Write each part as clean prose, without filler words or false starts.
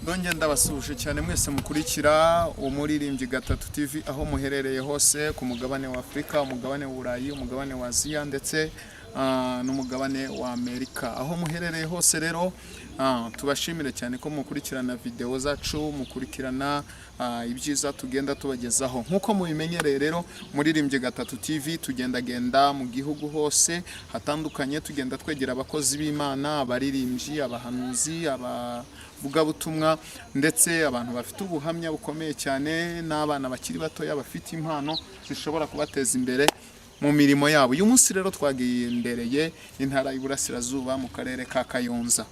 Ndongera ndabasuhuje cyane mwese mukurikira Umuririmbyi Gatatu TV aho muherereye hose ku mugabane wa Afurika, umugabane w'Uburayi, umugabane wa Aziya ndetse n'umugabane wa Amerika. Aho muherereye hose rero tubashimire cyane ko mukurikirana video zacu, mukurikirana ibyiza tugenda tubagezaho. Nk'uko mubimenyereye rero, Umuririmbyi Gatatu TV tugendagenda mu gihugu hose hatandukanye, tugenda twegera abakozi b'Imana, abaririmbyi, abahanuzi, abavugabutumwa ndetse abantu bafite ubuhamya bukomeye cyane n'abana bakiri batoya bafite impano zishobora kubateza imbere mu mirimo yabo. Uyu munsi rero twagendereye intara y'Iburasirazuba mu karere ka Kayonza,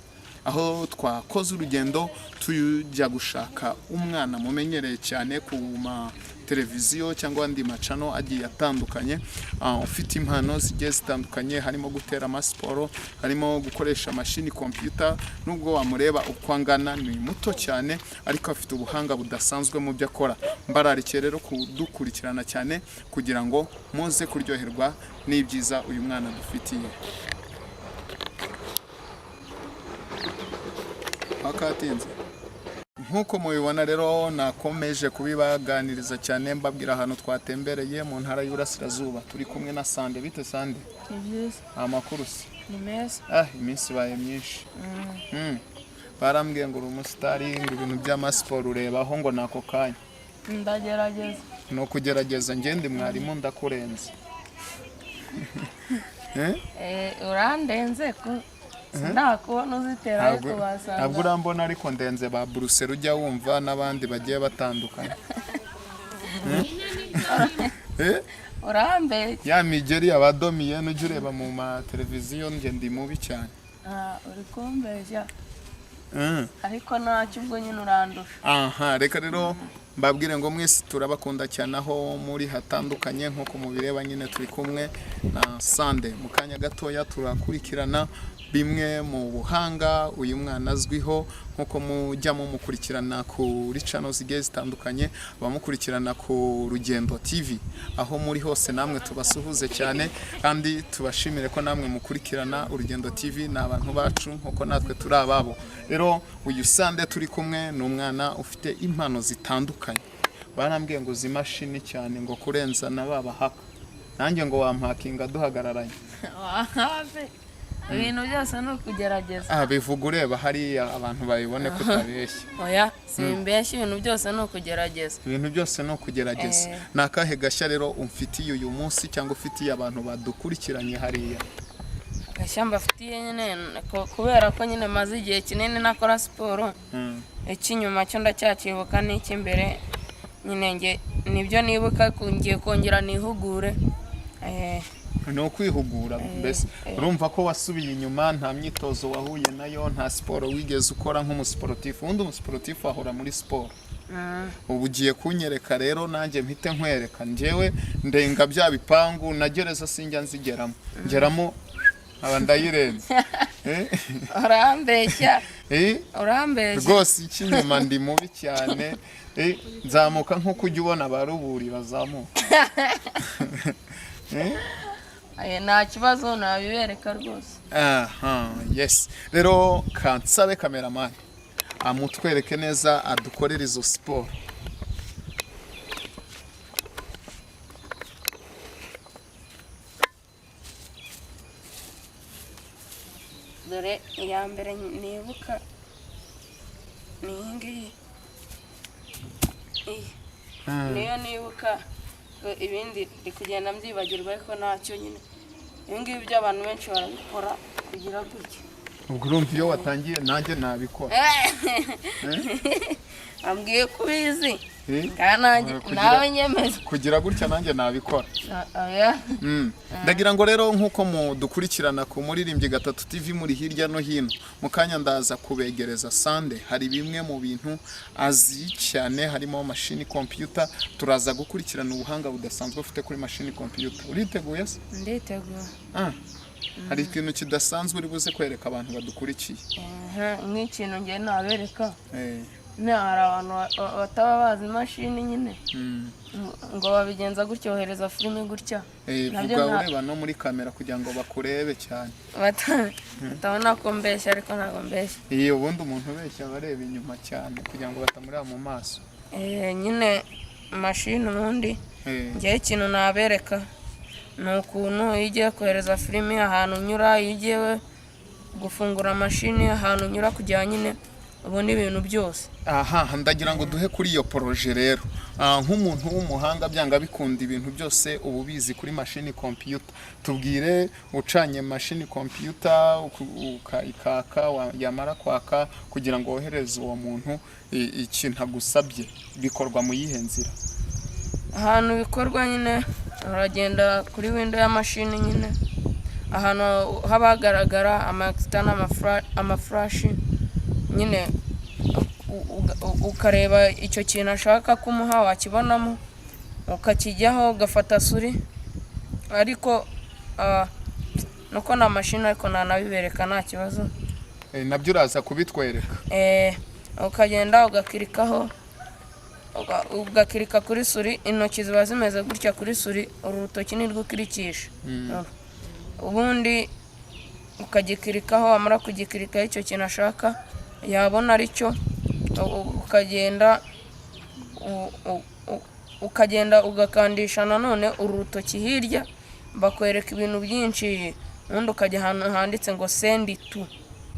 aho twakoze urugendo tujya gushaka umwana mumenyereye cyane ku ma televiziyo cyangwa andi macano agiye atandukanye, ufite impano zigiye zitandukanye, harimo gutera amasiporo, harimo gukoresha mashini computer. Nubwo wamureba uko angana ni muto cyane, ariko afite ubuhanga budasanzwe mu byo akora. Mbararikiye rero kudukurikirana cyane kugira ngo muze kuryoherwa n'ibyiza uyu mwana dufitiye. Wakatinze nk'uko mubibona rero, nakomeje kubibaganiriza cyane mbabwira ahantu twatembereye mu ntara y'Iburasirazuba. Turi kumwe na Sande. Bite Sande? Ni byiza. Amakuru se? Ni meza. Iminsi ibaye myinshi. Barambwiye ngo uri umusitari, ngo ibintu by'amasiporo urebaho ngo ni ako kanya. Ndagerageza. Ni ukugerageza. Ngende mwarimu, ndakurenze. Eh? Urandenze ko sindakubona uzitera, ariko Ntabwo wasanga ntabwo urambona, ariko ndenze ba Buruseli ujya wumva n'abandi bagiye batandukanye. Eh? Urambeshya. Ya migeri abadomiye nujya ureba mu mateleviziyo, njye ndi mubi cyane. Uri kumbeshya, ariko ntacyo, ubwo nyine urandusha. Aha reka rero mbabwire ngo mwese turabakunda cyane aho muri hatandukanye. Nk'uko mubireba nyine, turi kumwe na Sande. Mu kanya gatoya turakurikirana bimwe mu buhanga uyu mwana azwiho, nk'uko mujya mumukurikirana kuri channel zigiye zitandukanye, abamukurikirana ku Rugendo TV. Aho muri hose namwe tubasuhuze cyane kandi tubashimire ko namwe mukurikirana Urugendo TV. Ni abantu bacu nk'uko natwe turi ababo. Rero uyu Sande turi kumwe ni umwana ufite impano zitandukanye. Barambwiye ngo uzi imashini cyane, ngo kurenza na ba bahaka. Nanjye ngo wampakinga duhagararanye. Wahave, ibintu byose ni ukugerageza. Bivuga ureba hariya abantu babibone ko utabeshya. Oya, simbeshya, ibintu byose ni ukugerageza. Ibintu byose ni ukugerageza. Ni akahe gashya rero umfitiye uyu munsi cyangwa ufitiye abantu badukurikiranye hariya? Agashya mbafitiye nyine, kubera ko nyine maze igihe kinini nakora siporo, icy'inyuma cyo ndacyakibuka n'icy'imbere nyine nge nibyo nibuka, ngiye kongera nihugure. Ni ukwihugura mbese. Urumva ko wasubiye inyuma, nta myitozo wahuye nayo, nta siporo wigeze ukora nk'umusiporutifu. Ubundi umusiporutifu ahora muri siporo. Ubu ugiye kunyereka rero, nanjye mpite nkwereka. Njyewe ndenga bya bipangu na gereza sinjya nzigeramo, ngeramo nkaba ndayirenze. Urambeshya. Eh? Urambeshya. Rwose icy'inyuma ndi mubi cyane. Nzamuka nk'uko ujya ubona abaruburi bazamuka. Nta kibazo, nabibereka rwose. Aha, yes. Rero kansabe kameramani amutwereke neza, adukorere izo siporo. Dore iya mbere nibuka ni iyi ngiyi, iyi niyo nibuka. Ibindi ndi kugenda mbyibagirwa, ariko ntacyo nyine. Ibi ngibi byo abantu benshi barabikora, kugira gutya. Ubwo urumva iyo watangiye nanjye nabikora. Ambwiye ko ubizi. Eh? Kandi nanjye nawe nyemeza. Kugira gutya nanjye nabikora. Oya. Ndagira ngo rero nk'uko mudukurikirana ku Muririmbyi Gatatu TV muri hirya no hino, mu kanya ndaza kubegereza Sande. Hari bimwe mu bintu azi cyane, harimo mashini computer. Turaza gukurikirana ubuhanga budasanzwe ufite kuri mashini computer. Uriteguye se? Nditeguye. Ah. Hari ikintu kidasanzwe uri buze kwereka abantu badukurikiye? Nk'ikintu ngiye nabereka, ne hari abantu bataba bazi imashini nyine, ngo babigenza gutya, wohereza filime gutya. Nabyo Vuga ureba no muri kamera kugira ngo bakurebe cyane. Batabona ko mbeshya, ariko ntabwo mbeshya. Iyo ubundi umuntu ubeshya aba areba inyuma cyane kugira ngo batamureba mu maso. Nyine mashini ubundi, ngewe ikintu nabereka ni ukuntu iyo ugiye kohereza filime ahantu unyura, iyo ugiye gufungura mashini ahantu unyura kugira nyine ubone ibintu byose. Aha ndagira ngo duhe kuri iyo projet rero. Nk'umuntu w'umuhanga, byanga bikunda ibintu byose uba ubizi kuri mashini computer. Tubwire, ucanye mashini computer ikaka, yamara kwaka, kugira ngo wohereze uwo muntu ikintu agusabye, bikorwa mu yihe nzira? Ahantu bikorwa nyine, uragenda kuri window ya mashini nyine, ahantu haba hagaragara ama external, amaflash nyine, ukareba icyo kintu ashaka kumuha, wakibonamo ukakijyaho, ugafata souris. Ariko nuko nta mashini, ariko nanabibereka nta kibazo. Nabyo uraza kubitwereka. Ukagenda ugakirikaho, ugakirika kuri souris. Intoki ziba zimeze gutya kuri souris, uru rutoki nirwo ukirikisha. Uru. Ubundi ukagikirikaho, wamara kugikirikaho icyo kintu ashaka yabona ari cyo, ukagenda ugakandisha nanone uru rutoki hirya, bakwereka ibintu byinshi. Ubundi ukajya ahantu handitse ngo "send to",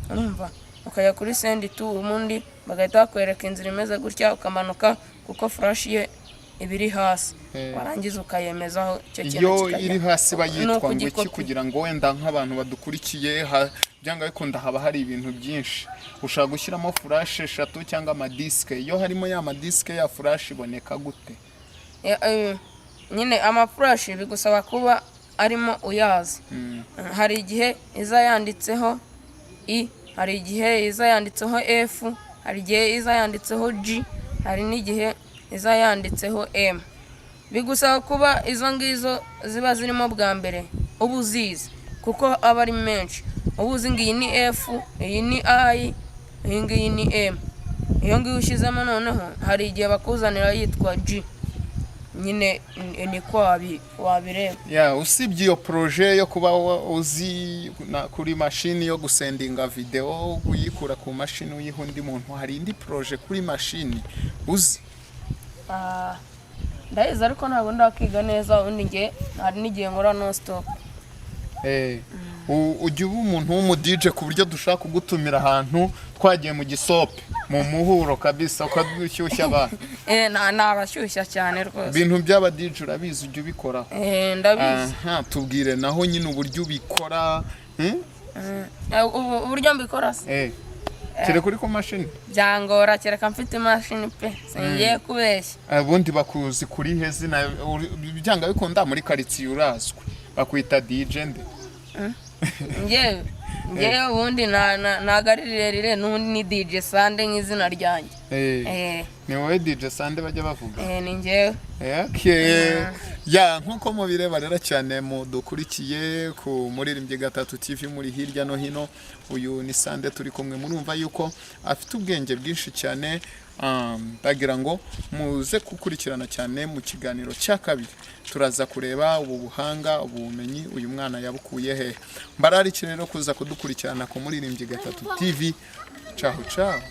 urumva, ukajya kuri "send to", ubundi bagahita bakwereka inzira imeze gutya, ukamanuka kuko flash ye iba iri hasi. Warangiza ukayemezaho icyo kintu Iyo kikajya. iri hasi iba Ni yitwa ngo iki? ukugikopi. Kugira ngo wenda nk'abantu badukurikiye, byanga bikunda haba hari ibintu byinshi ushobora gushyiramo, flash eshatu cyangwa amadisike. Iyo harimo ya madisike, ya flash iboneka gute? Nyine amaflash bigusaba kuba arimo uyazi. Hari igihe iza yanditseho I, hari igihe iza yanditseho F, hari igihe iza yanditseho G, hari n'igihe iza yanditseho M. Bigusaba kuba izo ngizo ziba zirimo bwa mbere uba uzizi, kuko aba ari menshi. Uba uzi ngo iyi ni F, iyi ni I, iyi ngiyi ni M. Iyo ngiyo ushyizemo, noneho hari igihe bakuzanira yitwa G nyine, niko wabireba. Ya, usibye iyo projet yo kuba uzi kuri mashini yo gusendinga video, uyikura ku mashini uyiha undi muntu, hari indi projet kuri mashini uzi? Ndayizi ariko ntabwo ndakiga neza. Ubundi nge hari n'igihe nkora non stop. Ujya uba umuntu w'umu DJ ku buryo dushaka kugutumira ahantu twagiye mu gisope, mu muhuro kabisa, ukadushyushya abantu? Nabashyushya cyane rwose. Ibintu by'aba DJ urabizi, ujya ubikoraho? Ndabizi. Aha, tubwire naho nyine uburyo ubikora? Uburyo mbikora se? Kereka uri ku mashini. Byangora kereka mfite imashini pe, singiye kubeshya. Ubundi bakuzi kuri he zina? Byanga bikunda muri karitsiye urazwi, bakwita DJ nde? Ngewe ubundi ntago ari rirerire, n'ubundi ni DJ Sande nk'izina ryanjye. Ni wowe DJ Sande bajya bavuga? Ni ngewe. Okay. Ya, nkuko mubireba rero cyane mudukurikiye ku Muririmbyi Gatatu TV muri hirya no hino, uyu ni Sande turi kumwe. Murumva yuko afite ubwenge bwinshi cyane. Ndagira ngo muze gukurikirana cyane mu kiganiro cya kabiri, turaza kureba ubu buhanga, ubu bumenyi uyu mwana yabukuye hehe. Mbarariki rero kuza kudukurikirana ku Muririmbyi Gatatu TV. Ciao ciao.